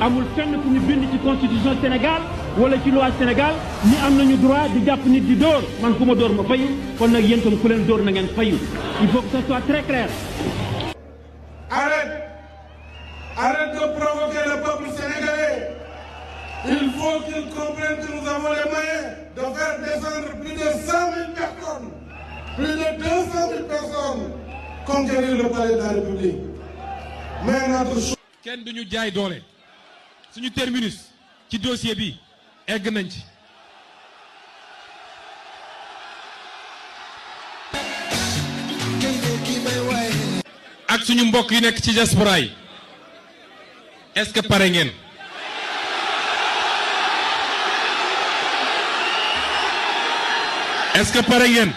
amul fenn fu ñu bind ci constitution Sénégal wala ci loi Sénégal ni am nañu droit di jàpp nit di dóor man ku ma dóor ma fayu kon nag yéen tam ku leen dóor na ngeen fayu il faut que ça soit très clair. Arrête de provoquer le peuple sénégalais. Il faut qu'ils comprennent que nous avons les moyens de faire descendre plus de 100 000 personnes, plus de 200 000 personnes, conquérir le palais de la République. Mais notre choix. kenn duñu jaay doole suñu terminus ci dossier bi egg nañ ci. ak suñu mbokk yi nekk ci diaspora yi est-ce que pare ngeen. est-ce que pare ngeen.